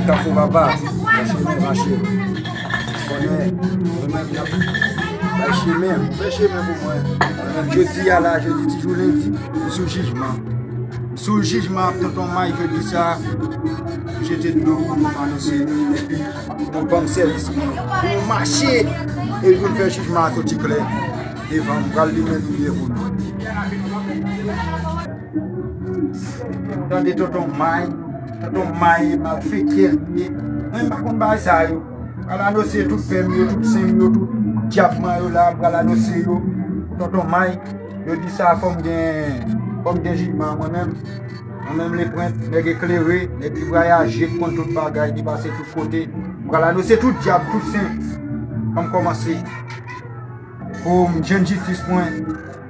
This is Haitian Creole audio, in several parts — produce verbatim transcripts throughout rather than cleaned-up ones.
Kafou papa, mache, mache. Konnen, mwen menm, n ap bay chemen, fè chemen pou mwen. Mwen menm, jodi a la, jodi, ti jou lendi, m sou jijman. M sou jijman ak Tonton May jodi sa. M jete dlo pou nou anonse, epi nou ban m sèvis pou nou. Pou nou mache, epi pou n fè jijman an soti klè. Devan, m pral limen limyè pou nou. Tande Tonton May, Tonton May, malfektè l ye. Mwen pa konn bagay sa yo. Pral anonse tout pè m yo, tout sen m yo, tout dyab mwen yo la, pral anonse yo. Tonton May, yo di sa fò m gen, fò m gen jijman mwen menm. Mwen menm Leprent, nèg eklere, nèg ki vwayaje, ki konn tout bagay, ki pase tout kote. Pral anonse tout dyab, tout sen. Fò m kòmanse. Pou m jwenn jistis mwen,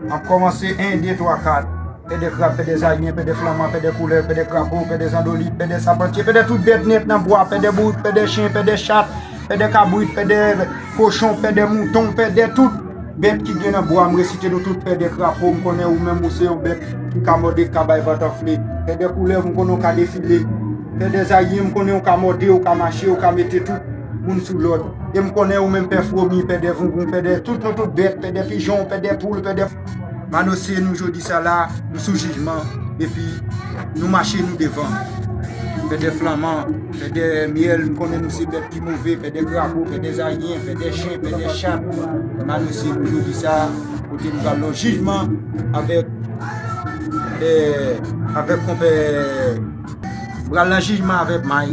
m ap kòmanse en, de, twa, kat. Pè dè krab, pè dè zayen, pè dè flanman, pè dè koulèv, pè dè krapo, pè dè zandolit, pè dè sapantye, pè dè tout bèt nèt nan bwa, pè dè bourik, pè dè chen, pè dè chat, pè dè kabrit, pè dè kochon, pè dè mouton, pè dè tout bèt ki gen nan bwa. M resite nou tout, pè dè krapo, m konnen ou menm ou se yon bèt ki ka mòde, ki ka bay vant anfle. Pè dè koulèv, m konnen ou ka defile. Pè dè zayen, m konnen ou ka mòde, ou ka mache, ou ka mete tout moun sou lòd. E m konnen ou menm pè fwomi, pè dè vounvoun, pè dè tout, nou tout bèt, pè dè pijon, pè dè poul, pè dè... M anonse nou jodi sa la, nou sou jijman, epi nou mache nou devan. Pè dè flanman, pè dè myèl, m konnen nou se bèt ki move, pè dè krapo, pè dè zayen, pè dè chen, pè dè chat. M anonse nou jodi sa, kote nou pral nan jijman avèk, eh, avèk konpè M pral nan jijman avèk May.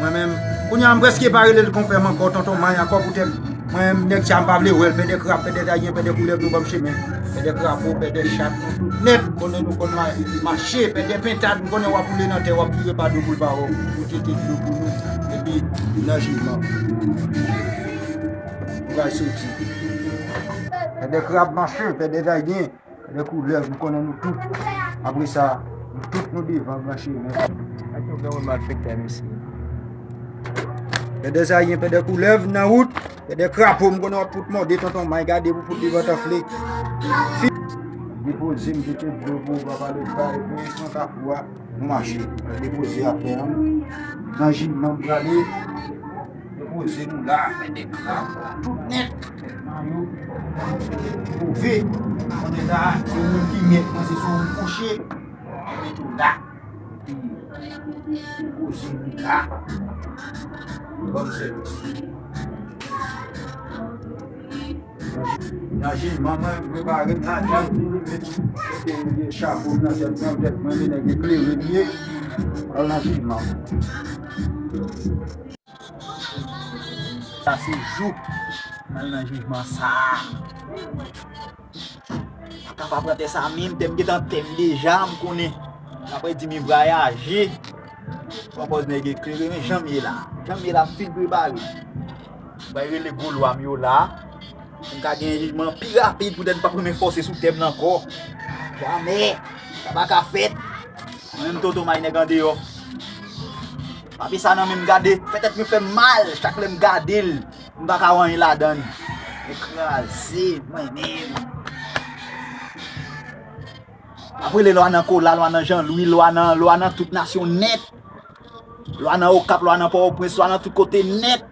Mwen menm, kounye a m prèske pa rele l konpè m ankò, Tonton May ankò, poutèt mwen menm nèg sa m pa vle wè l, pè dè krab, pè dè zayen, pè dè koulèv, nou ban m chemen. Pè dè krapo, pè dè chat, nou tout nèt, konnen nou konn ma-, mache, pè dè pentad, m konnen w ap woule nan tè, w ap vire pa do pou l pa wè w. Ou jete dlo pou nou, epi nan jijman. Nou pral soti. Pè dè krab mache, pè dè zayen. Lè koulèv, m konnen nou tout. Apre sa, nou tout nou devan gran chemen. Ak yon gran malfektè, mesye. Pè dè zayen, pè dè koulèv nan wout, pè dè krapo, m konnen w ap fout mòde, Tonton May, gade pou fout li vant anfle. Fi-, depoze m, jete dlo pou ou, papa Leprent, epi nou pran kafou a, nou mache. Depoze apre an, nan jijman m prale. Depoze nou la, fè de krab, tout nèt. Nan yo, move. Konnen la, se ou menm ki mèt mwen, se sou ou m kouche. Mete w la. Depoze nou la. Bòn sèvis. Nan jijman mwen, m prepare m nan djab, m mete chapo m nan tèt mwen, tèt mwen, men nèg eklere m ye. Al nan jijman. Sa se jou. Al nan jijman sa. Paka pa pran tè sa menm, tè m gentan tè m deja, m konnen. Apre di m vwayaje. Pran pòz nèg eklere, men jan m ye la. Jan m ye la, m fin prepare. Bay rele gwo lwa m yo la. Pou m ka gen jijman pi rapid, poutèt m p ap renmen fòse sou tè m nan ankò. Jamè. Sa pa ka fèt. Mwen menm Tonton May nèg andeyò. Papye sa nan men m gade. Fè tèt mwen fè m mal. Chak lè m gade l, m pa ka wè anyen ladan l. Ekraze, mwen menm. Apre lè lwa nan Kola, lwa nan Jan Lwi, lwa nan, lwa nan tout nasyon nèt. Lwa nan Okap, lwa nan Pòtoprens, lwa nan tout kote nèt.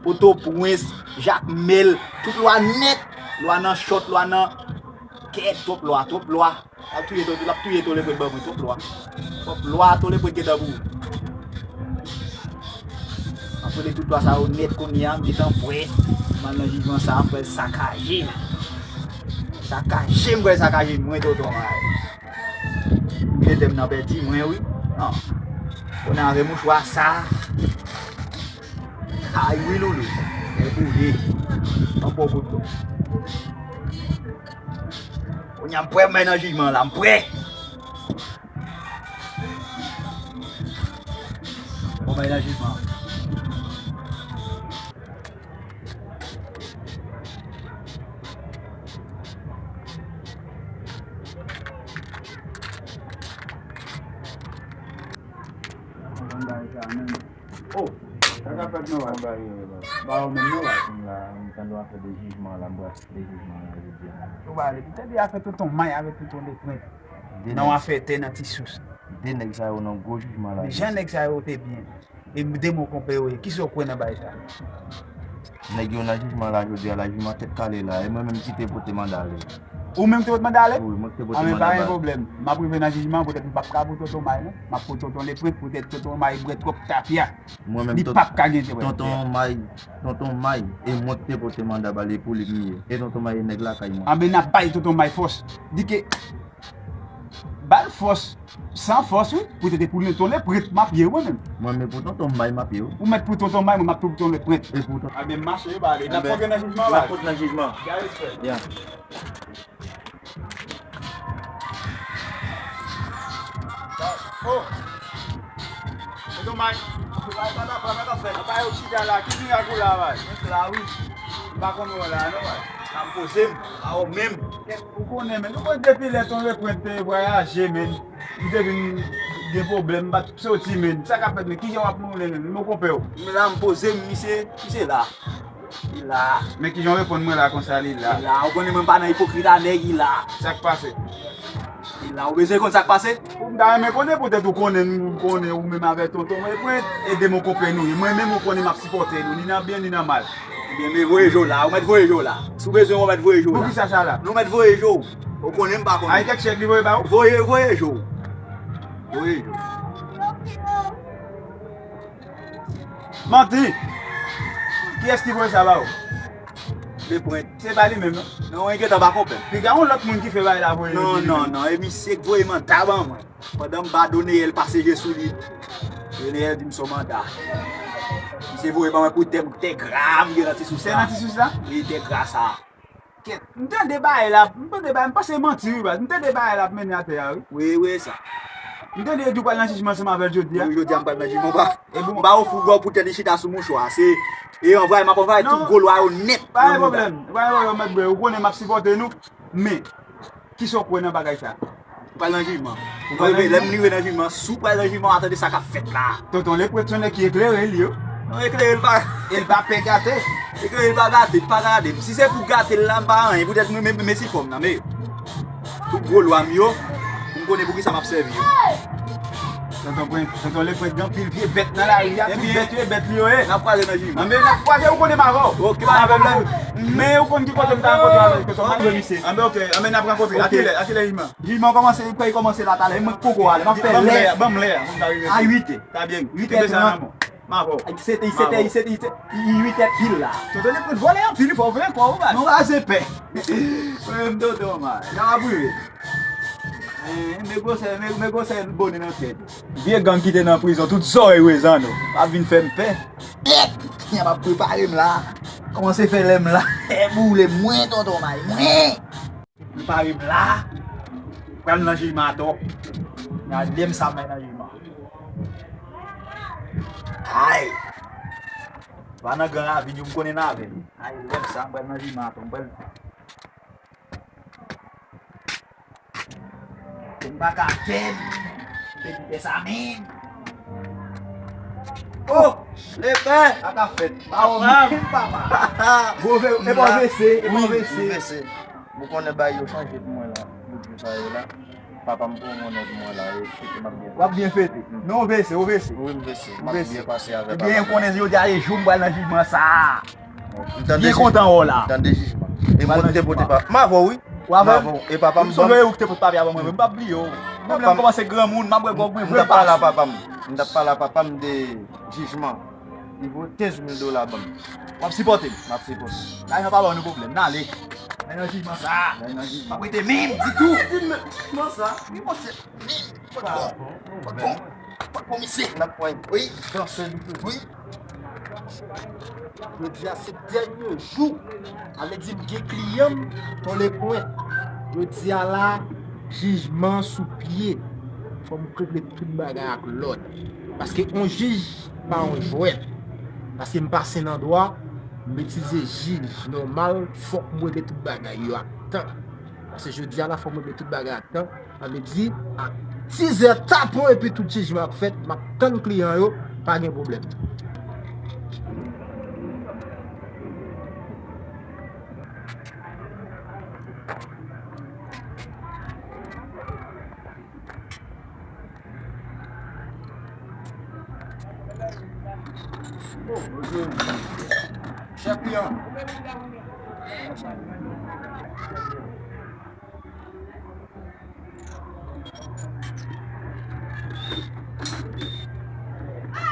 Potoprens, Jakmèl, tout lwa nèt. Lwa nan Chòt, lwa nan kèt, twòp lwa, twòp lwa. L ap touye to, l ap touye to Leprent ban mwen, twòp lwa. Twòp lwa, to Leprent gentan pou ou. M ap rele tout lwa sa yo nèt kounye a, m gentan prè. M al nan jijman sa, m pral sakaje. Sakaje, m pral sakaje mwen, Tonton May. Mete m nan pèdi mwen, wi. Non. Konnen avè mouchwa sa. Ay, wi, Loulou. E boule. Anpò kout dlo. Kounye a, m prè, m bay nan jijman la, m prè. Bon, bay nan jijman. Oh, sa ka fèt non, ba yo menm non, ba. Ba yo menm non, ba. M la, m tande w ap fè de jijman la, m pral fè de jijman la, jodi a. Ou ba ale, m tande afè Tonton May avèk Tonton Leprent. Nan w afè tè nan Ti Sous. De nèg sa yo nan gwo jijman la. Men jan nèg sa yo te byen. E de mo konpè yo ye. Kisa w kwè nan bagay sa? Nèg yo nan jijman la jodi a la, jijman tèt kale la. E mwen menm ki te pote manda ale. Ou menm ki te pote manda ale? Wi, mwen ki te pote manda ale. Anben pa gen pwoblèm. M ap rive nan jijman, poutèt m p ap ka pou Tonton May non. M ap pou Tonton Leprent, poutèt Tonton May bwè twòp tafya. Li p ap ka gen tafya. Tonton May, Tonton May, e mwen ki te pote manda ba li, e pou li m ye. E Tonton May e nèg lakay mwen. Anben n ap bay Tonton May fòs. Di ke ba l fòs, san fòs wi, poutèt e pou Tonton Leprent m ap ye wi mwen menm. Mwen menm pou Tonton May m ap ye wi. Ou mèt pou Tonton May, mwen m ap pou Tonton Leprent. E pou Tonton. Anben m mache wi bale. N ap kontre nan jijman baz. N ap kontre nan jijman. Gade respè. Yeah. Oh! Tonton May, Tonton May, sa t ap fè, sa t ap fè. Apa yo chita la, ki mirak ou la, bay? Mwen la wi. M pa konn ou la non, bay. Sa m poze m, pa ou menm. Ou konnen, men, ou konnen depi lè Tonton Leprent te vwayaje, men, m te vin gen pwoblèm, m pa t soti, men. Sa k ap fèt, men, kijan w ap moulen, men, men, konpè w? M la, m poze m, misye, misye la. Li la. Men kijan w reponn mwen la konsa, li la? Li la, ou konnen mwen m pa nan ipokrit a nèg, li la. Sa k pase? Li la, ou bezwen konn sa k pase? Ou m ta renmen konnen poutèt ou konnen, nou konnen ou menm avèk Tonton Leprent, e de mo konpè nou ye. Mwen menm ou konnen m ap sipòte nou, ni nan byen, ni nan mal. Ebyen, men voye je w la, ou mèt voye je w la. Si w bezwen, ou mèt voye je w la. Poukisa sa la? Nou mèt voye je w. Ou konnen m pa konnen. Ay kèk chèk li voye ba ou? Voye, voye je w. Voye je w. Manti! Kiyès ki voye sa ba ou? Leprent. Se pa li menm non? Non, enkyèt pa konpè. Piga yon lòt moun ki fè bagay la voye li. Non, non, non, e misye k voye manda ban mwen. Pandan m ba Doneyèl pase je sou li. Doneyèl di m se yon manda. Misye voye ban mwen pou tè, tè gra m gen nan ti sous la. Tè nan ti sous la? Wi, tè gra sa. Kèt, m tande bagay la, m tande bagay, m panse manti wi baz, m tande bagay la ap mennen atè a wi. Wi, wi, sa. M tande yo di w pral nan jijman ansanm avè l jodi a. Wi, jodi a m pral nan jijman, pa. E bon. M pa ofri w poutèt li chita sou mouchwa, se, e anvwaye, m ap anvwaye tout gwo lwa yo nèt. Pa gen pwoblèm, pa gen pwoblèm, mèt Bwè, ou konnen m ap sipòte nou, men, kisa w kwè nan bagay sa? Ou pral nan jijman. Ou pral nan jijman? Lè m rive nan jijman, si w pral nan jijman, w a tande sa k ap fèt la. Tonton Leprent se yon nèg ki eklere, li yo. Non, eklere, l pa. E l pa pè gate. Eklere, l pa gate, l pa gade. Si se pou gate l la, m pa anyen. Poutèt mwen, men, men si fò m nan, men. Tout gwo lwa m yo, pou m konnen pou kisa m ap sèvi yo. Tonton Pwen, Tonton Leprent gen anpil vye bèt nan lari a, tout bèt yo, e bèt li yo ye. N ap kwaze nan jijman. Anben, n ap kwaze, ou konnen m avè w. Ok, pa gen pwoblèm. Men ou konn ki kote m ta rankontre avèk Tonton Pwen, misye. Anben, ok, anben, n ap rankontre. A kilè, a kilè jijman? Jijman kòmanse, li kòmanse la talè, mwen k poko ale, m ap fè lè. Ban m lè a, ban m lè a, pou m ta rive. A uit è. Ta byen, uit è trant. M avè w. Sete, sete, sete, uit è pil la. Tonton Leprent vòlè anpil, fò w vle kwè w, baz. Nou raze pè. Mwen menm Tonton May, sa ap rive. Men, men gwosè, men, men gwosè bone nan tèt. Vye gang ki te nan prizon, tout zòrèy Wezano, ap vin fè m pè. Kèt! Kounya m ap prepare m la. Kòmanse fè lè m la. Boule mwen, Tonton May, mwen! Prepare m la. Pral nan jijman atò. Nan lè m sa m nan jijman. Ay! Pa nan gran ravin yo, m konnen n avè l. Ay, lè m sa m pral nan jijman atò. M pral Pou m pa ka fè m. Fè m fè sa menm. Oh! Lepè! Sa ka fèt. Papa m. Papa. Gwo ve, e pa vese, e pa vese. Vese. Ou konnen bay yo chanje pou mwen la. Bout jou sa yo la. Papa m pran monnè pou mwen la. E fete m ap byen fete. W ap byen fete. Men w vese, w vese. Wi, m vese. M ap byen pase avè papa m. Ebyen, konnen yo di a e jou m pral nan jijman sa. Byen kontan wè w la. M tande jijman. E mwen ki te pote pa. M avè w wi. Ou avè m? M avè w. E papa m ban m. M sonje ou ki te pote papye a ban mwen. M p ap bliye w. Menm lè m kòmanse granmoun, m ap wè gòg mwen vre. M t ap pale a papa m. M t ap pale a papa m de jijman. Li voye kenz mil dola ban m. W ap sipòte m? M ap sipòte. Lajan pa ba nou pwoblèm. N ale. Men nan jijman sa. Men nan jijman. M ap rete menm ditou. Jijman sa. Wi, monchè. Wi. Fòk bon. Fòk bon. Fòk bon, misye. N ap pran wi. Danse li tou. Wi. Jodi a se dènye jou. Sa vle di m gen kliyan m, Ton Lepwen. Jodi a la, jijman sou pye. Fò m regle tout bagay ak lòd. Paske yon jij pa yon jwèt. Paske m pase nan dwa, m itilize jij nòmal, fòk m regle tout bagay yo ak tan. Paske jodi a la, fò m regle tout bagay ak tan. Sa vle di, a dis è tapon epi tout jijman ap fèt, m ap tann kliyan yo, pa gen pwoblèm. Chè kliyan.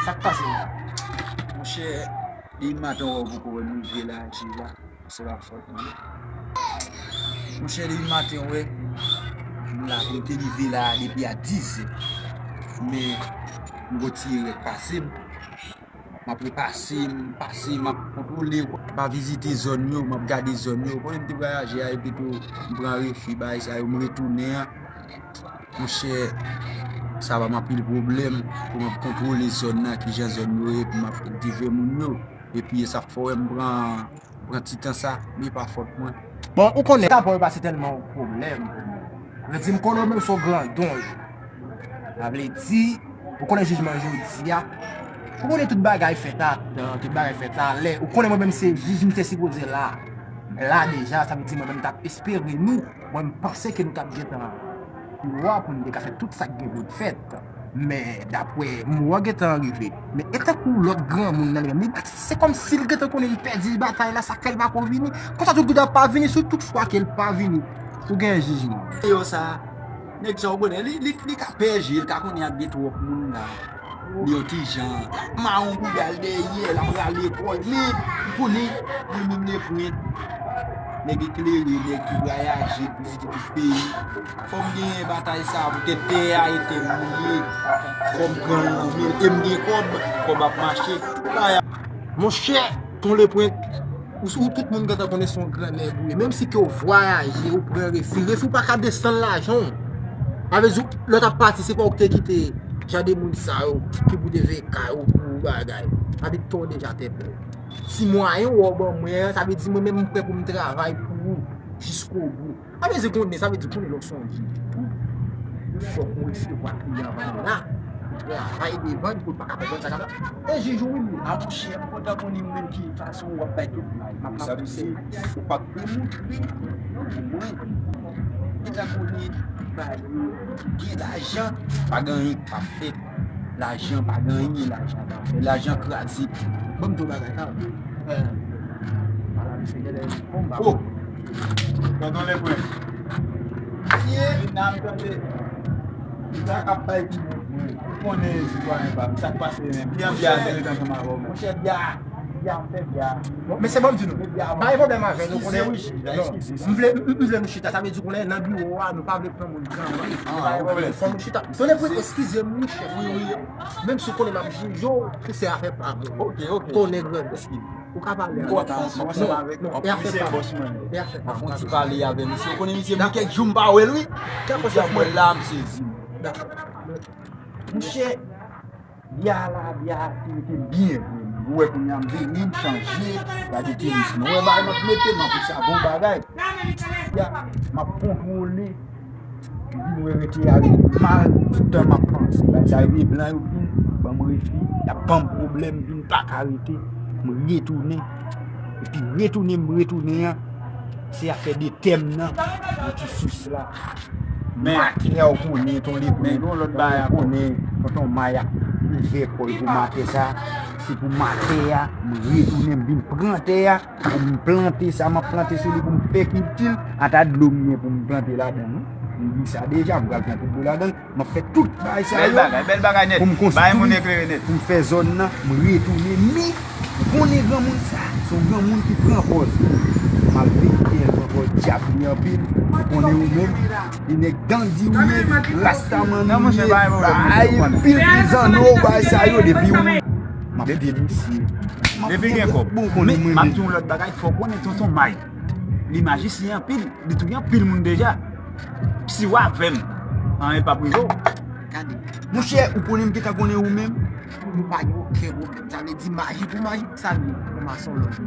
Sa k pase la? Monchè, depi maten w wè w poko wè m rive la, je la. Se pa fòt mwen. Monchè, depi maten w wè m la, m te rive la depi a dizè. Men, m gon ti erè k pase m. M ap repase, m pase, m ap kontwole, m ap vizite zòn yo, m ap gade zòn yo. Konnen m te vwayaje a, epi tou m pran refi, bagay sa yo, m retounen an. Monchè, sa ba m anpil pwoblèm pou m ap kontwole zòn nan, kijan zòn yo ye, pou m ap kiltive moun yo. Epi sa fè w wè m pran, pran ti tan sa, men pa fòt mwen. Bon, ou konnen, sa pa pase tèlman yon pwoblèm pou mwen. Redi m konnen w menm se yon grandon. Sa vle di, ou konnen jijman jodi a. Ou konnen tout bagay fèt a tan, tout bagay fèt a lè. Ou konnen mwen menm se jij m te sipoze la. La deja, sa vle di mwen menm m t ap espere nou. Mwen m panse ke nou t ap gentan pi lwen pou nou te ka fè tout sa k gen pou n fèt. Men dapre mwa gentan rive. Men e tankou lòt granmoun nan li menm, li, se kòmsi l gentan konnen li pèdi batay la, sa k fè l pa ko vini. Konsa tout gouda pa vini, si tout fwa ke l pa vini, ou gen jijman. Yo sa, nèg sa w konnen, li, li, li ka pèdi, li ka konnen ap gen twòp moun la. Li yon ti jan, l ap mawon pou y al dèyè, l ap rale kò l, men m konnen, mwen menm Leprent, nèg eklere, nèg ki vwayaje, ki vizite tout peyi. Fò m genyen batay sa, poutèt tè a e tè m li ye. Fò m pran l nan men l, e m gen kòb, kòb ap mache. Monchè, Ton Leprent, ou, ou tout moun gentan konnen se yon gran nèg ou ye. Menm si ke w vwayaje, ou pran refi, refi w pa ka desann lajan w. Sa vle di, lè w t ap pati, se pa ou ki te kite jan de moun sa yo ki pou te veye kay ou pou bagay. Sa vle di, tò deja tè pè. Ti mwayen w ban mwen an, sa vle di mwen menm m prè pou m travay pou ou jiskobou. Sa vle di konnen, sa vle di konnen lè w se yon jijou, fòk ou resevwa kliyan anvan l la. Travay devan l pou l pa ka konprann sa k ap pase. E jijou wi li. A monchè, m kontan konnen m menm ki fason w ap bay tout bagay. M ap, m ap pouse. Ou p ap demontre mwen. Ou konprann? Ou ta konnen bagay yo gen lajan, pa gen anyen k ap fèt. Lajan pa gen anyen, lajan pa fè. Lajan kraze. Ban m di w bagay sa. Oh! Tonton Leprent. Vin la, m tande. Sa k ap bay pi bon. Ou konnen sitwayen pa m. Sa k pase menm? Bya, bya, se ret ansanm avè w menm. Monchè, bya, bya, m fè bya. Men se ban m di nou. Pa gen pwoblèm avè nou, konnen. Non. M vle, m, m vle nou chita. Sa vle di konnen nan biwo a, nou pa vle pran moun pran moun. Ah, pa gen pwoblèm. Fò nou chita. Tonton Leprent, eskize m, wi, chèf. Wi, wi. Menm si w konnen m ap jije w, se afè pa mwen. Ok, ok. Konnen grandans. Ou ka pale avèk li. Non, non, e afè pa mwen. E afè pa mwen. Fè yon ti pale avèk misye. Ou konnen misye, mwen kèk jou m pa wè l, wi. Epi ap wè l la, m sezi. Dakò. Monchè, bya la, bya ki rete byen vre. Ou wè kounye a m vini, m chanje, gade tenis mwen. Ou wè bagay m ap mete, m ap sa bon bagay. Bya, m ap kontwole. M vin wè rete a ret mal, tout tan m ap panse. Bagay sa yo, e blan yo vin ban m refi, y ap ban m pwoblèm, m vin pa ka rete. M retounen. Epi retounen, m retounen an, se afè de tè m nan, yon ti sous la. Men matè a ou konnen, ton Leprent, ou konnen, tonton May ap ouvè kò l pou matè sa. Se pou matè a, m retounen, m vin pran tè a. Pou m plante sa m ap plante sou li, pou m fè kilti l, ata dlo m gen pou m plante ladan l, wi. M di sa deja, m pral plante dlo ladan l. M ap fè tout bagay sa yo. Bèl bagay, bèl bagay nèt. Pou m konstwi, pou m fè zòn nan, m retounen. Men, ou konnen granmoun sa, se yon granmoun ki pran pòz. Malgre ke l pran pòz dyab li anpil, ou konnen ou menm, li nèg dandi ou ye, rastaman ou ye, bay pil ti zanno, bagay sa yo, depi ou. M ap ede misye. Depi gen kòb. Bon, konnen mwen. Men, m ap di yon lòt bagay, fò w konnen tonton May. Li majisyen anpil, li touye anpil moun deja. Si w avè m, anyen p ap rive w. Gade. Monchè, ou konnen m gentan konnen ou menm. Nou pa gen okenn pwoblèm. Sa vle di maji pou maji, sa vle di mason lòt.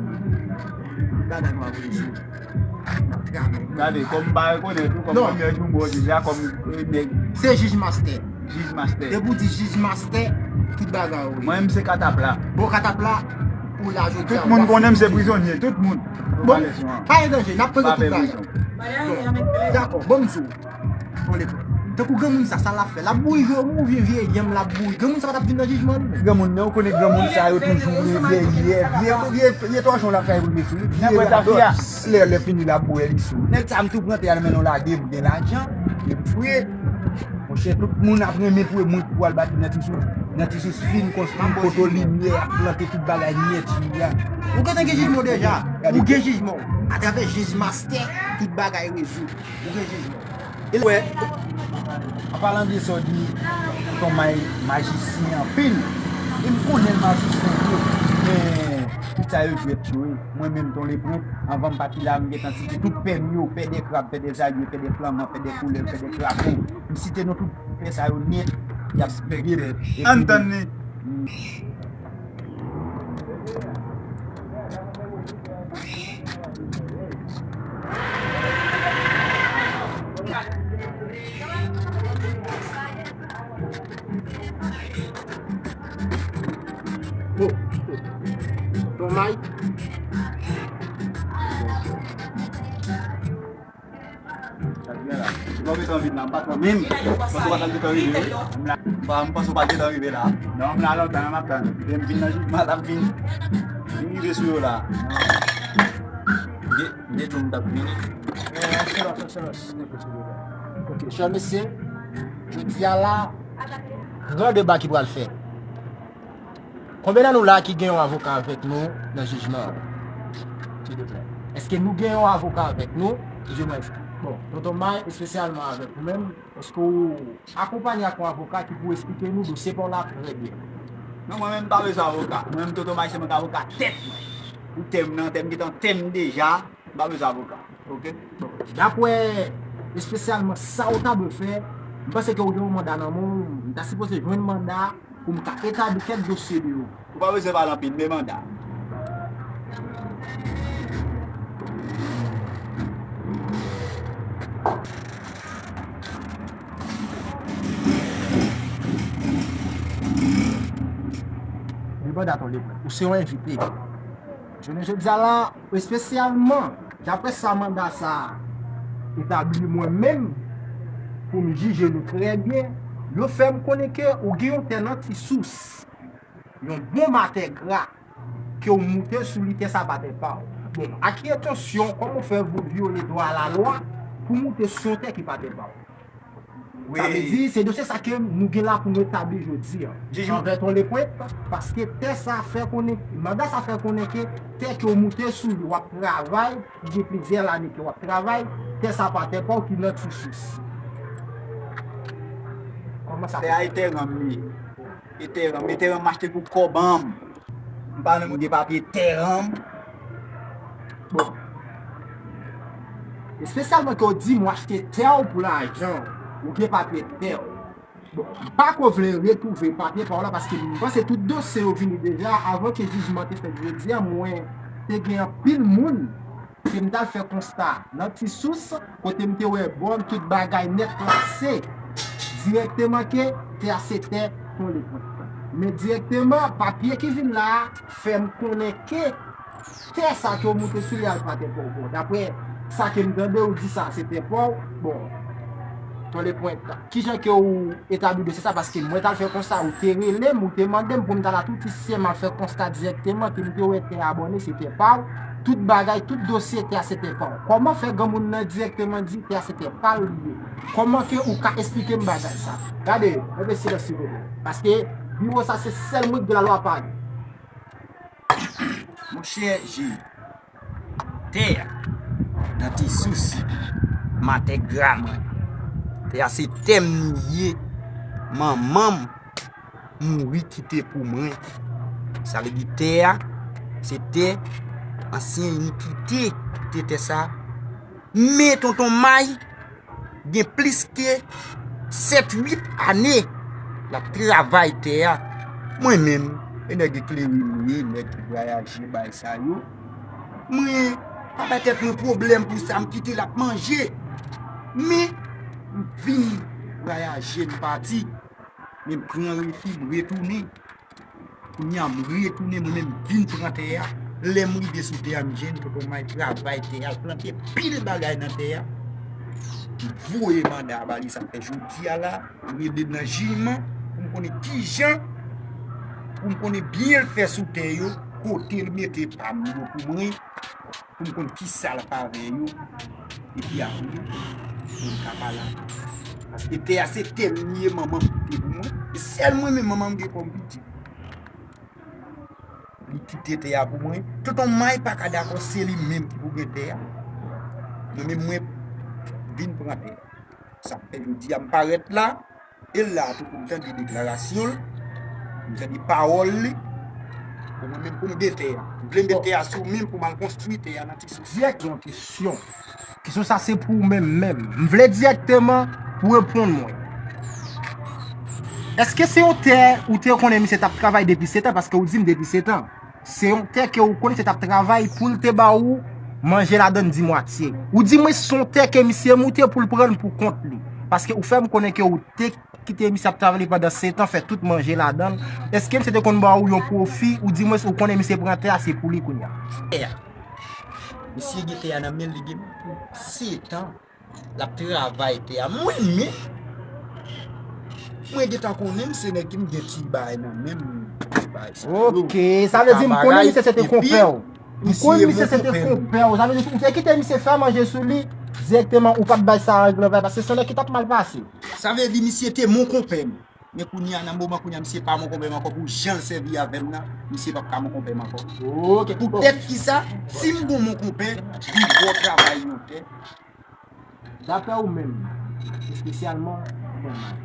Gade nou ap reji. N ap travay. Gade, kòm m pa rekonèt ou kòm premyè jou m wè w deja kòm, eh, nèg. Se jij mastè. Jij mastè. Depi w di jij mastè, tout bagay ou ye. Mwen menm se katapla. Bon, katapla, ou la jodi a. Tout moun konnen m se prizonye, tout moun. Bon, pa gen danje, n ap peye tout bagay. Bon, dakò, bon, m di w. Bon, Leprent. Tankou granmoun sa, sa l ap fè? L ap bouri je w oubyen vye yanm l ap bouri? Granmoun sa pa t ap vin nan jijman, non. Granmoun nan, ou konnen granmoun sa yo toujou vye, vye, vye, vye, vye tòchon l ap fè pou met sou li. Vye radòt, lè, lè fini l ap bwè li sou. Nèg sa m tou pran tè a nan men l, lage m gen lajan, e m fre. Monchè, tout moun ap renmen pou mwen pou al bat nan ti sou, nan ti sou fin konstwi kote limyè ap plante tout bagay nèt, jiri a. Ou gentan gen jijman w deja. Ou gen jijman w. Atravè jij mastè, tout bagay rezoud. Ou gen jijman w. E wè, an palan de sa w di, Tonton May majisyen anpil. E m konnen l majisyen vre. Men, tout sa yo jwèt yo ye. Mwen menm, Ton Lepwent, anvan m pati la, m gentan site tout pè m yo, pè dè krab, pè dè zagwe, pè dè flanman, pè dè koulèv, pè dè krapo. M site non tout pè sa yo nèt, y ap veye. Ann tann li. Bon. Ton May. Sa k gen la? Ou pa gentan vin la, m pa t wè menm. M panse w pa t ap gentan rive, wi. M la, m pa, m panse w pa t gentan rive la. Non, m la lontan, m ap tann. Lè m vin nan jijman, l ap vin. Vin rive sou yo la. M te, m te di w m t ap vini. Eh, excellence, excellence. Ok, chè mesye, jodi a la, gran deba ki pral fèt. Konbyen nan nou la ki gen yon avoka avèk nou nan jijman an? Silvouplè. Èske nou gen yon avoka avèk nou? Di mwen, bon, Tonton May, espesyalman avèk ou menm, èske w akonpanye ak yon avoka ki pou esplike nou dosye pa w la trè byen? Non, mwen menm, m pa bezwen avoka. Mwen menm, Tonton May, se mwen ki avoka tèt mwen. Ou tè m nan, tè m gentan tè m deja. M pa bezwen avoka, oke? Bon, daprè espesyalman sa w ta dwe fè, m panse ke w gen yon manda nan men w, m ta sipoze jwenn manda pou m ka etabli kèk dosye de ou. Ou pa bezwen pale anpil, men manda. Men manda, Ton Lepwent, ou se yon envite. Jounen jodi a la, espesyalman, daprè sa manda sa a etabli mwen menm, pou m jije nou trè byen, yo fè m konnen ke ou gen yon tè nan Ti Sous, yon bon matè gra, ke w moute sou li, tè sa pa tè pa w. Bon, akiyetansyon, kòman w fè vou vyole dwa a lalwa pou moute sou yon tè ki pa tè pa w? Sa vle di, se dosye sa ke nou gen la pou nou etabli jodi a. Anvè Ton Lepwent, paske tè sa fè konnen, manda sa fè konnen ke tè ke w moute sou li, w ap travay, ki gen plizyè lane ke w ap travay, tè sa pa tè pa w ki nan Ti Sous. Kòman sa fè? Tè a e tè ranm li ye. E tè ranm, e tè ranm m achte pou kòb an m. M pa menm gen papye tè ranm. Bon. Espesyalman ke w di m w achte tè w pou lajan w, ou gen papye tè w. Bon, m pa ko vle retwouve papye pa w la, paske m panse tout dosye yo vini deja. Avan ke jijman te fèt jodi a, mwen te gen anpil moun ke m t al fè konsta nan Ti Sous, kote m te wè bòn tout bagay nèt klase dirèkteman ke tè a se tè Ton Lepwent. Men dirèkteman, papye ki vin la a fè m konnen ke tè sa ke w moute sou li a pa tè pa w. Bon, daprè sa ke m tande w di sa, se tè pa w. Bon, Ton Lepwent, kijan ke w etabli dosye sa? Paske mwen t al fè konsta, ou te rele m, ou te mande m pou m t al atouti sèm al fè konsta dirèkteman ke m te wè tè a abòne, se tè pa w. Tout bagay, tout dosye tè a se tè pa w. Kòman fè granmoun nan dirèkteman di tè a se tè pa l li ye? Kòman ke ou ka esplike m bagay sa? Gade, enpe silans silvouplè. Paske biwo sa se sèl mwen k gen lalwa pale. Monchè Ji, tè a nan Ti Sous, matè gra mwen. Tè a se tè m li ye. Manman m mouri kite pou mwen. Sa vle di tè a, se tè ansyen inikite te tè sa. Men Tonton May gen plis ke sèt uit ane l ap travay tè a. Mwen menm, e nèg eklere m ye, nèg ki vwayaje bay sa yo. Mwen pa bay tèt mwen pwoblèm pou sa, m kite l ap manje. Men, m vin vwayaje, m pati. Men m pran refi, m retounen. Kounye a, m retounen, mwen menm, m vin pran tè a. Lè m rive sou tè a, m jwenn Tonton May travay tè a, l plante pil bagay nan tè a. M voye manda a ba li, sa fè jodi a la, m rele nan jijman pou m konnen kijan, pou m konnen byen l fè sou tè yo, kote l mete pa m yo pou mwen, pou m konn kisa l ap avè yo, epi apre, pou m ka pale avè l. Paske tè a se tè m li ye, manman m kite pou mwen, e sèl mwen menm manman m gen kòm pitit. Li kite tè a pou mwen. Tonton May pa ka dakò se li menm ki pou gen tè a. Mwen menm mwen vin pran tè a. Sa fè jodi a m parèt la, e l la tou pou m tande deklarasyon l, m tande pawòl li. Pou mwen menm pou m gen tè a. M vle met tè a sou men m pou m al konstwi tè a nan ti sous. Dirèk yon kesyon. Kesyon sa se pou ou menm menm. M vle dirèkteman pou reponn mwen. Èske se yon tè ou te konnen misye t ap travay depi sèt an, paske ou di m depi sèt an? Se yon tè ke ou konnen misye t ap travay pou l te ba ou manje ladan l dimwatye. Ou di mwen se yon tè ke misye moute pou l pran l pou kont li. Paske ou fè m konnen ke ou te kite misye ap travay li pandan sèt an, fè tout manje ladan l. Èske misye te konn ba ou yon pwofi? Ou di mwen ou konnen misye pran tè a, se pou li kounye a. Tè a. Misye gen tè a nan men l, li gen pou sèt an. L ap travay tè a. Mwen menm, mwen gentan konnen m se nèg ki m gen ti bagay nan men m, ti bagay sa yo. Ok, sa vle di m konnen misye se te konpè w. M konnen misye se te konpè w. Sa vle di ou te kite misye fè manje sou li dirèkteman, ou pa t bay sa règleman, paske se yon nèg ki t ap mal pase. Sa vle di misye te mon konpè m. Men kounye a, nan moman kounye a, misye pa mon konpè m ankò, pou jan l sèvi avè m nan, misye p ap ka mon konpè m ankò. Ok. Poutèt kisa, si m gon mon konpè, li bon travay yon tè. Daprè ou menm, espesyalman, Tonton May,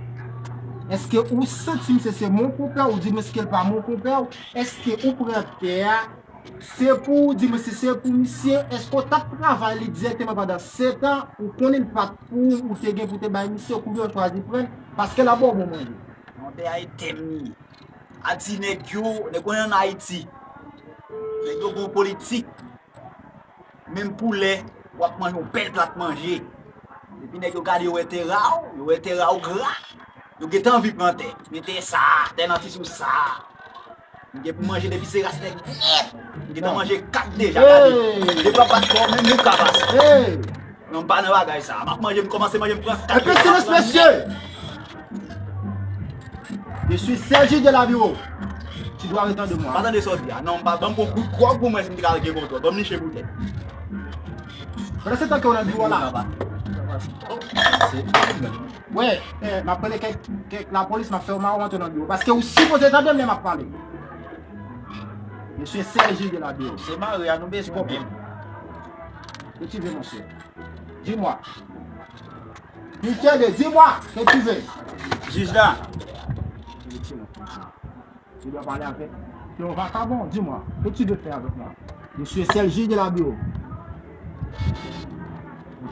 èske ou santi misye se mon konpè, ou di m èske l pa mon konpè w? Èske ou pran tè a, se pou ou di mwen si se pou misye, èske w t ap travay li dirèkteman pandan sèt an, ou konnen l pa t pou ou, ou te gen pou te bay misye, kounye a w chwazi pran l, paske l ap ba w bon manje? Non, tè a e tè m li ye. A di nèg yo, nèg yo ann Ayiti. Nèg yo gon politik. Menm poulè, w ap manje yon bèl plat manje. Epi nèg yo gade, yo wè tè ra w, yo wè tè ra w gra. Yo gentan anvi pran tè. Men tè sa, tè nan ti sous sa. M gen pou manje depi se ras nèg nèt. M gentan manje kat deja, gade. Depi w ap bat kò w, menm mouka pase. Non, m pa nan bagay sa. M ap manje, m kòmanse manje, m pran kat. Un peu de silence, messieurs. Je suis Sergi de la Bureau. Tu dois répondre de moi. Pa tande sa w di a. Non, m pa, ban m pran kout gwòg pou mwen si m te ka gen kontwòl. Ban m niche poutèt. Pandan se tan ke w nan biwo la. Wi, eh, m ap rele kèk, kèk lapolis, m ap fè yo mare w antre nan biwo. Paske ou sipoze tande m lè m ap pale. Mesye Sergi de la Bureau. Se mare a nou bezwen menm. Ke tu veux, monsieur? Dis-moi. Michel, dis-moi, que tu veux? Jij la. Tu dois parler avec. Tu es un vagabond, dis-moi, que tu veux faire avec moi? Monsieur Sergi de la Bureau.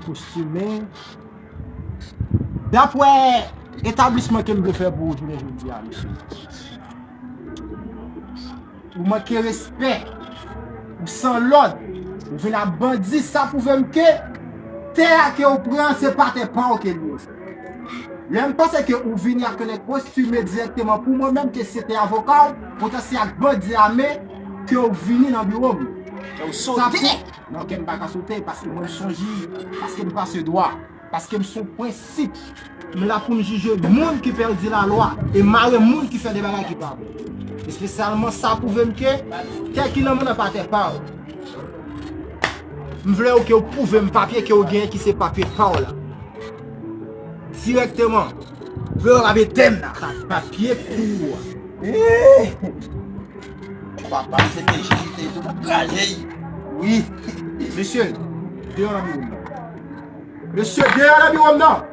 Kostime. Daprè etablisman ke m vle fè pou ou jounen jodi a, mesye. Ou manke respè. Ou san lòd. Ou vin ap bandi, sa pwouve m ke tè a ke ou pran, se pa tè pa w ke l ye. Lè m panse ke ou vini ak yon nèg kostime dirèkteman pou mwen menm ke se te avoka w, potansyèl ak bandi ame, ke ou vini nan biwo m. Ke ou sote. Non, ke m pa ka sote, paske mwen m se yon jij, paske m pa se dwa. Paske m se yon prensip. M la pou m jije moun ki pèdi lalwa e mare moun ki fè de bagay ki pa bon. Espesyalman sa pwouve m ke tè ki nan men w nan pa tè pa w. M vle w ke w pwouve m papye ke w genyen ki se papye pa w la. Dirèkteman. M vle w papye tè m nan. Pa papye pou ou a. Eeh! Papa m se te jij, te tou kraze. Wi. Mesye, deyò nan biwo m nan. Mesye, deyò nan biwo m nan.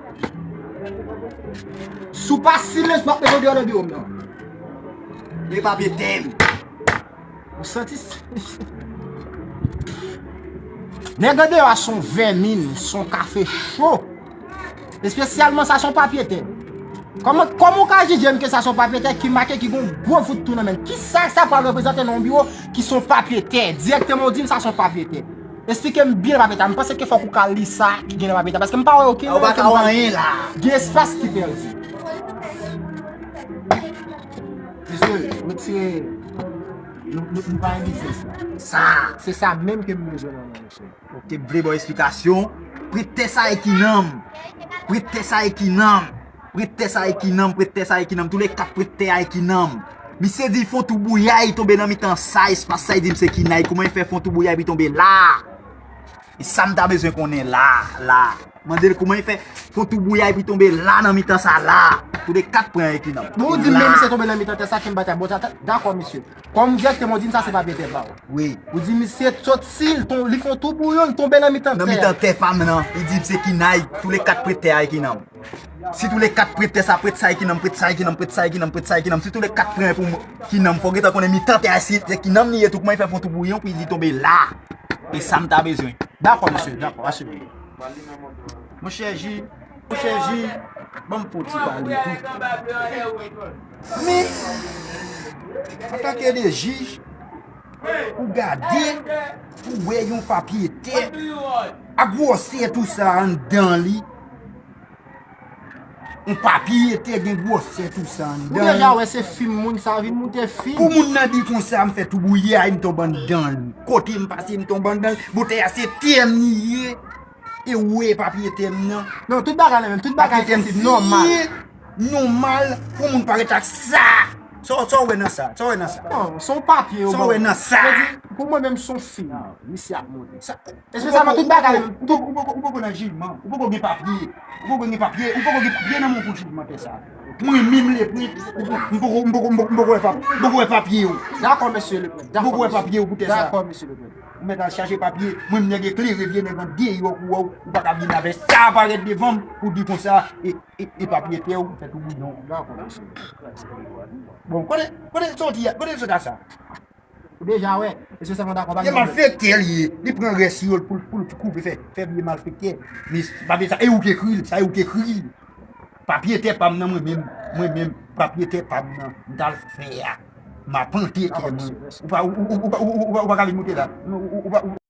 Si w pa silans, m ap mete w deyò nan biwo m nan. E papye tè m. Ou santi s-, nèg andeyò a se yon vèmin, se yon kafe cho. Espesyalman sa se yon papye tè. Kòman, kòman w ka jije m ke sa se yon papye tè ki make, ki gon gwo vout tou nan men l? Kisa sa pral reprezante nan yon biwo ki se yon papye tè? Dirèkteman ou di m sa se yon papye tè. Esplike m byen papye tè. M panse ke fòk ou ka li sa ki gen nan papye tè. Paske m pa wè okenn bagay ke m pa wè. Gen espas ki pèdi. Mesye, retire. Nou, nou, nou pa gen biznis la. Sa. Se sa menm ke m bezwen nan men misye. Te vle ba w esplikasyon. Prete sa e ki nan m. Prete sa e ki nan m. Prete sa e ki nan m. Prete sa e ki nan m. Tou le kat prete a e ki nan m. Misye di fon tou bouyay tonbe nan mitan sa, espas sa, e di m se ki nan l. Kouman e fè fon tou bouyay pi tonbe la? E sa m ta bezwen konnen la, la. Mande l kouman e fè fon tou bouyay pi tonbe la nan mitan sa la. Tou le kat pran e ki nan m. Bon, ou di m menm misye tonbe nan mitan tè sa, ke m pa ta bon, ta, ta, dakò, misye. Kòm dirèktèman ou di m sa, se papye tè pa w. Wi. Ou di misye sot si, li fon tou bouyon, li tonbe nan mitan tè. Nan mitan tè pa m nan. Li di m se ki nan l, tou le kat prete tè a e ki nan m. Si tou le kat prete tè sa, prete sa e ki nan m, prete sa e ki nan m, prete sa e ki nan m, prete sa e ki nan m. Si tou le kat pran pou m, ki nan m, fò w gentan konnen mitan tè a, si se ki nan m li ye tou, kouman e fè fon tou bouyon pou li tonbe la? E sa m ta bezwen. Dakò, mesye, dakò, asire. Monchè jij, monchè jij, ban m fè yon ti pale tou. Men, antanke de jij, ou gade, ou wè yon papye tè, a gwosè tou sa anndan li. Yon papye tè gen gwosè tou sa anndan li. Ou deja wè se fim moun sa vin moute fim. Pou moun nan di konsa, m fè tou bouyay, m tonbe anndan li. Kote m pase, m tonbe anndan li. Bouteya se tè m li ye. E ou wè papye tè m nan. Non, tout bagay la menm, tout bagay se nòmal. Nòmal pou moun parèt ak sa. Sa w, sa w wè nan sa? Sa w wè nan sa? Non, se yon papye yo ban w. Sa w wè nan sa? Sa vle di, pou mwen menm, se yon fim. Misye ap moute. Sa, espesyalman tout bagay. Ou poko, ou poko, ou poko nan jijman. Ou poko gen papye. Ou poko gen papye. Ou poko gen papye nan men w pou jijman tè sa. Mwen menm Leprent, m poko, m poko, m poko, m poko wè pap-, m poko wè papye w. Dakò, mesye Leprent. M poko wè papye w pou tè sa. Dakò, mesye Leprent. Ou mèt al chache papye. Mwen m nèg eklere, vye nèg andeyò kou wè w. Ou pa ka vin avè sa parèt devan m pou di konsa, e, e, e papye tè w, fè tou bouyon. Dakò, mesye. Bon, kote, kote l soti a? Kote l soti a sa? Ou deja wè, e se sèlman dakò pa gen pwoblèm. Se malfektè li ye. Li pran rès yo pou, pou, pou koupe fè, fè vye malfektè. Men se pa vre sa. E ou k ekri l, sa e ou k ekri l. Papye tè pa m nan mwen menm, mwen menm, papye tè pa m nan, m t al fè a. M ap plante tè mwen. Ou pa, ou, ou, ou, ou, ou, ou, ou pa ka vin moute la. Ou, ou, ou pa, ou,